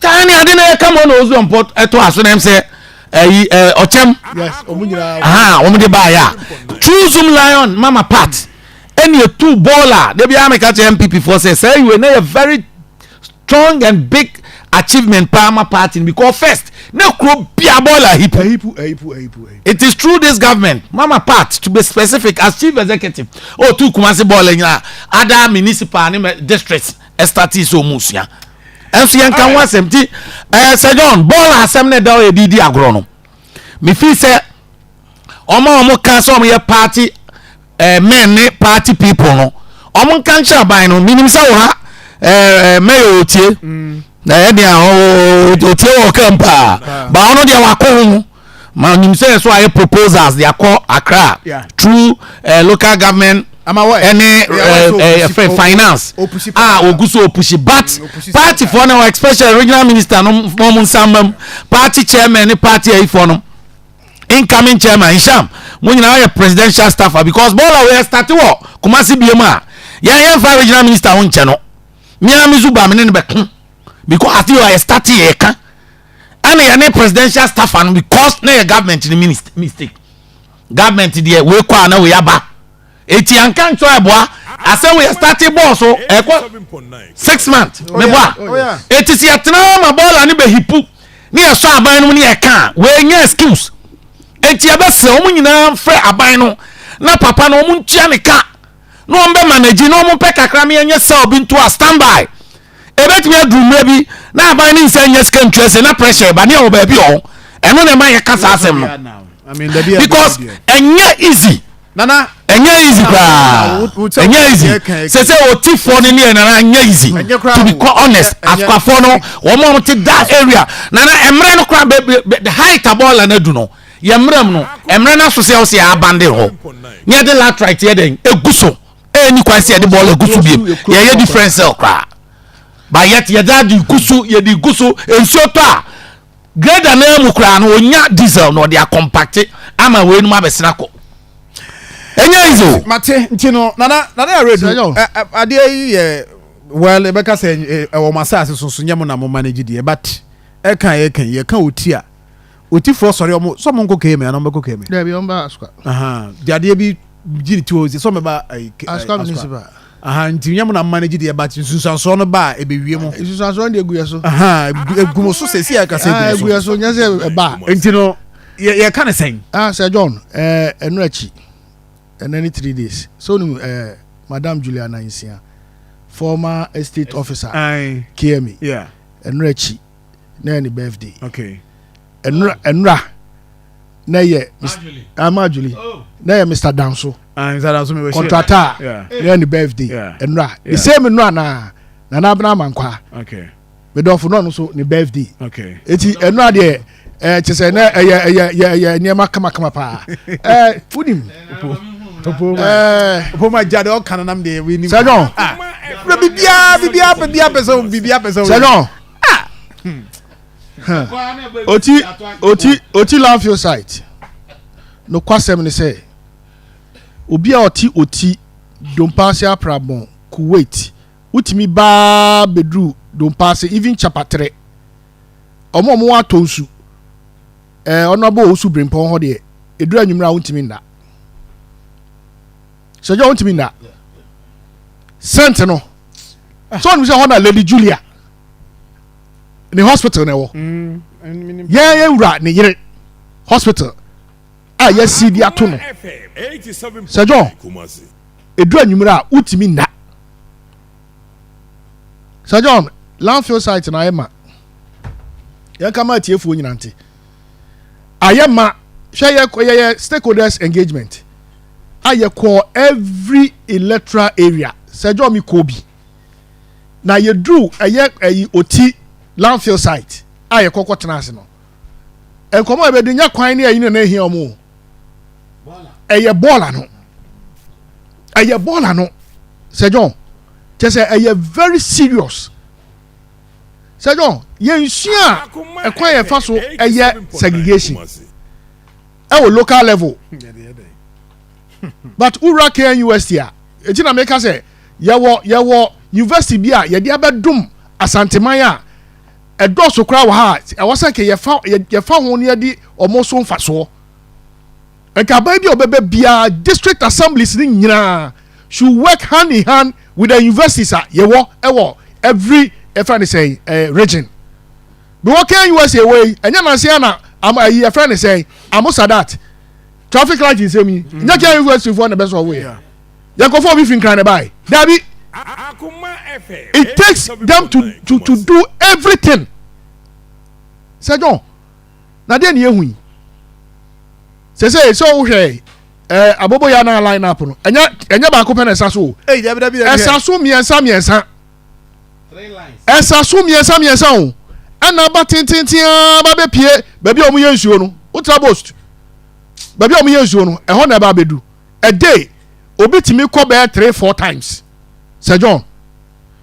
Taa ne ade na ɛka mo na ozu mpɔ ɛto aso na ɛm sɛ ɛyi ɛ ɔkyɛm. Yes, ɔmo nyinaa. Aha, wɔn de baayɛ a true Zoomlion Mama Pat ɛna etu bɔɔl a debi ameka kyerɛ NPP foɔ sɛ sɛ ɛyiwe na yɛ very strong and big achievement paa ma party no, because first na kuro bia bɔɔl aheap. Ɛheap, ɛheap, ɛheap, ɛheap. It is through this government, Mama Pat to be specific, as chief executive, otu Kumasi bɔɔl nyinaa, other municipal ne districts ɛstart sɛ ɔmu sua. Ɛnso yɛn ka ho asɛm ti sɛ John, bɔɔl asɛm ne da ɔyɛ didi agorɔ no, mefi sɛ ɔmo a ɔmo ka sɛ ɔmo yɛ party men ne party people no, ɔmo nka nkyɛn aban no. Minim sɛ wɔ ha ɛɛ ɛɛ mɛyɛ otie na ɛyɛ deɛ otie wɔ kam paa ba, ɔno deɛ wakɔ ho ma nim sɛ so ayɛ proposals de akɔ Accra through local government ɛne ɛfɛ finance a ogu so opush, but party foɔ no, especially regional minister no, mo nsa mam party chairman ne party ayifoɔ no, incoming chairman Nsham, mo nyinaa yɛ presidential staffer, because bɔɔla wɔ yɛ start wɔ Kumasi biem a yɛn yɛn fa regional minister ho nkyɛn no, mmea mi nso ba mi ne no bɛko, because ati yɛ start yɛ ka ɛna yɛ ne presidential staffer no, because ne yɛ government ni mistake, government deɛ wei kɔ a na wei aba, eti anka ntɔ ɛboa asɛ wei start bɔɔl so ɛkɔ 6 months meboa. Eti si yɛtena ma bɔɔla ne bɛ heap ne yɛ sɔ aban no mu ne yɛ ka, wei nyɛ excuse. Eti yɛbɛsrɛ wɔn nyinaa frɛ aban no na papa no wɔn ntua ne ka na wɔn bɛ manage na wɔn pɛ kakra mi yɛnyɛ sɛ obi nto a stand by. Ebetumi aduru mmerɛ bi na aban ne nsa nyɛ sika ntua sɛ na pressure ba ne yɛ wɔ baabi wɔ hɔ. Ɛno na ɛma yɛ ka saa asɛm no because ɛnyɛ easy. Nana. Ɛnyɛ easy koraa, ɛnyɛ easy sɛ otifoɔ no ne yɛ nana, ɛnyɛ easy, to be honest. Asukwafoɔ no, wɔn a wɔte that area, nana, mmerɛ no koraa bɛ the height abɔɔla no adu no yɛ mmerɛ mu no, mmerɛ no aso sɛ ɔsɛ yɛ abandon hɔ ne yɛde laterite yɛ dɛn egu so. Ɛyɛ ni kwan sɛ yɛde bɔɔla egu so biem, yɛyɛ different cell koraa, but yet yɛde adi gu so, yɛde gu so. Nsuo tɔ a, grader naa mu koraa no, onya diesel na ɔde acompact ama wei num abɛsena kɔ. Ɛnyɛ easy o. Mate. Nti no, nana, nana yɛ redu adeɛ yi yɛ well, ɛbɛka sɛ ɛwɔ mo asase so so nyɛ mo na mo manage deɛ, but ɛka yɛka yɛka Oti a, Otifoɔ sɔre ɔmo sɛ ɔmo nkɔ KMA ana ɔmo bɛkɔ KMA? Dabi, ɔmo ba Asukwa. De adeɛ bi gyi ne ti hɔ sɛ ɔmo bɛba Asukwa municipal. Nti nyɛ mo na mo manage deɛ, but nsunsuansoɔ no ba a, ɛbɛwie mo. Nsunsuansoɔ no deɛ egu yɛ so. Egu mo so sɛ si yɛ kasa egu mo so. Egu yɛ so, nyɛ sɛ ɛba. Nti no yɛ yɛka ne sɛn? Ah, Sir John, ɛno akyi ɛnɛ ne 3 days so onim Madam Juliana Nsia, former estate officer KMA, ɛno akyi na yɛ ne birthday. Ɛnura na yɛ ama Julie, na yɛ Mr Danso. Ah, Mr Danso mi wɔ. Contractor, na yɛ ne birthday ɛnura. The same nnura na Nana Abena Amankwa medɔfo náà nso ne birthday. Eti ɛnura deɛ kyɛ sɛ na ɛyɛ nneɛma kamakama paa. Wunim Opoma gya de ɔka nanam deɛ wei nim. Sir John. Ah, bibia bibia bibia pɛ sɛ bibia pɛ sɛ. Sir John, Oti landfill site nokwasɛm ne sɛ obi a ɔte Oti, Dompaase, Aprabɔn, Kuwait, wotumi baa bɛduru Dompaase, even Chapatere, ɔmo a ɔmo wɔ atɔ nsu ɔno abɔ Owusu Birimpɔn hɔ deɛ, ɛduru anwummerɛ a, wontumi nna sɛgya, wontumi nna sɛnt no sɛ ɔnim sɛ hɔ na Lady Julia ne hospital na ɛwɔ, yɛn yɛ wura ne yere hospital a yɛsi de ato no. Sɛ John, ɛduru anwummerɛ a, wotumi nna. Sɛ John, landfill site na ayɛ ma yɛnka ma atiefoɔ nyina nte ayɛ ma. Hwɛ, yɛ yɛyɛ stakeholders engagement a yɛkɔ every electoral area. Sɛ John, mi kɔ bi na yɛduru ɛyɛ ɛyi Oti landfill site a yɛkɔkɔ tena ase no, nkɔmɔ a yɛbɛdi nya kwan ne ɛyi na ehia ɔmo o, ɛyɛ bɔɔla no, ɛyɛ bɔɔla no. Sɛ John, kyɛ sɛ ɛyɛ very serious. Sɛ John, yɛnsua a ɛkwan yɛfa so ɛyɛ segregation ɛwɔ local level, but wura KNUST a, eti na meka sɛ yɛwɔ university bi a yɛde abɛdom Asanteman a. Ɛdɔɔso koraa wɔ ha a ɛwɔ sɛ nka yɛfa yɛfa ho na yɛde wɔn so mfasoɔ. Nka aban bi a ɔbɛba biara, district assemblies no nyinaa should work hand in hand with the universities a yɛwɔ ɛwɔ every ɛfɛ ne sɛn region. Bi wɔ KNUST wɔ yi, ɛnyɛ nansi ana am ɛyi ɛfɛ ne sɛn Amusadat traffic light nsɛm yi, nyɛ KNUST foɔ na ɛbɛ sɔrɔ yɛ. Yɛn kɔfɔ obi fi Nkran na ɛbaa yi dabi. It takes them to do everything. Sɛ John na deɛ ne yɛhu yi sɛ wohwɛ aboboya na line up no, ɛnyɛ baako pɛ na ɛsa so o. Hey, dabi, dabi, dabi. Ɛsa so mmiɛnsa mmiɛnsa, ɛsa so mmiɛnsa mmiɛnsa o, ɛna aba tententen ba bɛpie baabi a wɔn yɛ nsuo no. Wotra bost baabi a wɔn yɛ nsuo no, ɛhɔ na ɛba abɛdu. A day, obi tumi kɔ bɛyɛ three, four times, Sir John.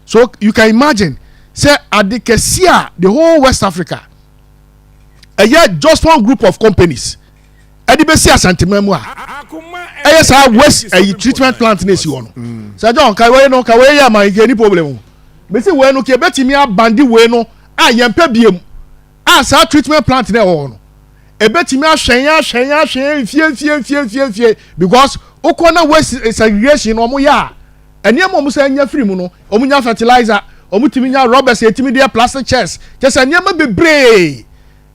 So you can imagine sɛ ade kɛse a the whole West Africa, ɛyɛ just one group of companies ɛde bɛsi Asanteman mu a ɛyɛ saa waste ɛyi treatment plant na esi hɔ no. Sir John, ka wei no, ka wei yɛ ama nke ni problem o. Bɛsi wei no, ke bɛtumi abandon wei no a yɛn pɛ biem a saa treatment plant na ɛwɔ hɔ no, ebɛtumi ahwɛn, ahwɛn, ahwɛn nfie nfie nfie nfie nfie, because okɔ na waste segregation na ɔmo yɛ a, nneɛma ɔmo sɛ nya firi mu no, ɔmo nya fertilizer, ɔmo tumi nya rubbers, etumi deɛ plastic chairs, kyɛ sɛ nneɛma bebree.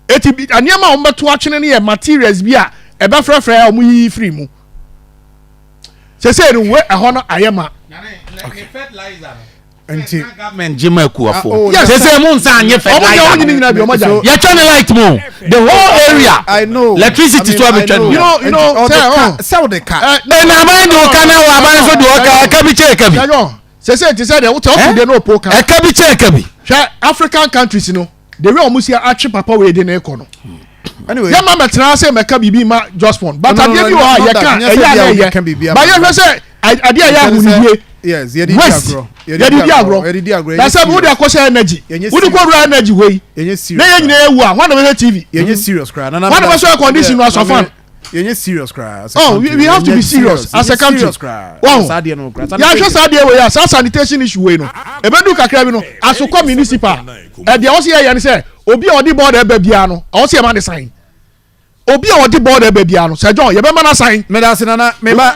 Eti bi nneɛma a ɔmo bɛto atwene no yɛ materials bi a ɛbɛfrɛfrɛ a ɔmo yiyi firi mu. Sɛsɛ no we ɛhɔ no ayɛ ma. Nti government gye ma akuafo. Ah, oh, Yes. Sɛ mo nsa nye ɔmo deɛ ɔmo fertilizer nyini no nyinaa bi ɔmo agya. Yɛtwa ne light mu the whole area. I know. Electricity I so mean, I abɛtwa ne know. mu. You know, Nti, ɔde sɛ, ka- oh. sɛ wode ka. Ɛna aban de ɔka na wɔ aban so de ɔka, ɛka bi kyɛ ɛka bi. Sɛ sɛsɛ ti sɛ deɛ wote ɔfo deɛ no opo ka. Ɛka bi kyɛ ɛka bi. Hwɛ, African countries no, the way ɔmo si atwe papa wei de ne kɔ no, Anyway. yɛ ma mɛtena ase mɛka biribi ma Jospong, but No, adeɛ bi wɔ hɔ a not yɛka that. Nyɛ sɛ ɛyɛ bi a a obi na ka ɛyɛ biribi ba ama. yɛhwɛ sɛ adeɛ a ɛyɛ ahonidie Yes, yɛde di waste agorɔ. Yɛde di agorɔ. Yɛde di agorɔ. Na sɛ wode akɔhyɛ energy, Yɛnyɛ wode kɔ wura energy hɔ yi Yɛnyɛ serious. na yɛn nyinaa ewu a, wɔn na bɛhwɛ TV? Yɛnyɛ serious koraa. Nana, Wɔn na bɛsɔ air condition no asɔ fan. Yɛnyɛ serious koraa as a Oh, we country. we have to Yɛnyɛ be serious as a Yɛnyɛ country. serious koraa. Wɔn Saa adeɛ no koraa. Saa yɛahwɛ saa adeɛ wei a, saa sanitation issue wei no, ebedu kakra bi no, Asokɔ Municipal, ɛdeɛ ɔsi yɛ yɛ no sɛ obi a ɔde bɔɔda ɛbɛ biara no, ɔsi yɛ ma ne sign. Obi a ɔde bɔɔda ɛbɛ biara no, Sir John, yɛbɛma na sign. Meda ase, Nana. Meba.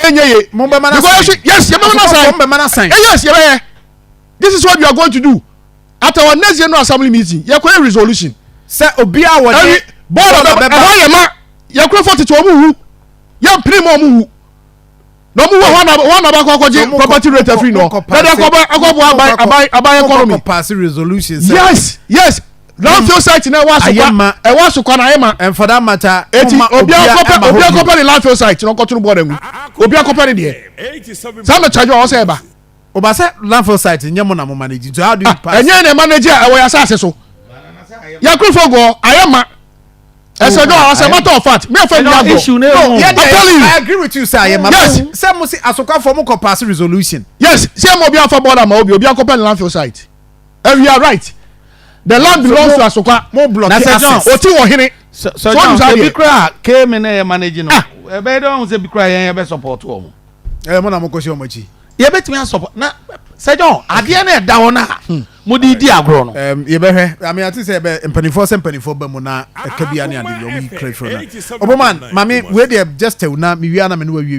Enye ye. Mo bɛma na because sign. Yes, yɛbɛma na sign. Mo bɛma na sign. Yes, yɛbɛyɛ. This is what we are going to do at our next general assembly meeting. Yɛkɔ yɛ resolution. Sɛ obi a wɔde ɛwi bɔɔla bɛ ɛhɔ yɛ ma yɛkuro fɔ tete, ɔmo wu, yɛn pere mu, ɔmo wu na ɔmo wu hɔ na bakɔ akɔgye property rate afiri no na de akɔbɔ akɔbɔ aban economy. Mo pass resolution sɛ Yes, landfill site na ɛwɔ Ayɛ ma. Asokwa, ɛwɔ Asokwa na ayɛ ma. And for that matter, Eti mo ma obi akɔpɛ ɛma obi hɔ bi. akɔpɛ ne landfill site na ɔkɔtoro bɔɔla ngu, obi akɔpɛ ne deɛ saa na charge ɔwɔ sɛ ɛba. Oba sɛ landfill site nyɛ mo na mo manage, so how do you pass? Ɛnyɛ na manage a ɛwɔ yɛ asase so, yɛkurofo gɔ ayɛ ma ɛsɛ dɔ. As a matter of fact, mi ò fẹ́ mi agbo. Issue ne No, ho. yeah, I'm telling you. I agree with you sɛ ayɛ ma. Yes. Sɛ mo si asokwafoɔ mo kɔ pass resolution. Yes, sɛ mo obi afa bɔɔla ma obi akɔpɛ ne landfill site, and we are right, the land belongs to Asokwa. Mo block Na sɛ John, access. Oti wɔ hene. So So John, what ebi is kura kéemi na yɛ manage no, Ah. ɛbɛyɛ dɛ ɔhun sɛ ebi kura yɛn yɛ bɛ support wɔn. Ɛ mo na mo kɔ si ɔmo akyi. Yɛbɛtumi asupport na Sir John, adeɛ no ɛda hɔ no a mo de di agorɔ no. Yɛbɛhwɛ. I mean, ati sɛ ɛbɛ mpanimfoɔ sɛ mpanimfoɔ ba mu na ɛka bi ane ade bi ɔmo yi kura firi na ɔbɔman maame wei deɛ, just tell na mi wia na mi ne wa wie.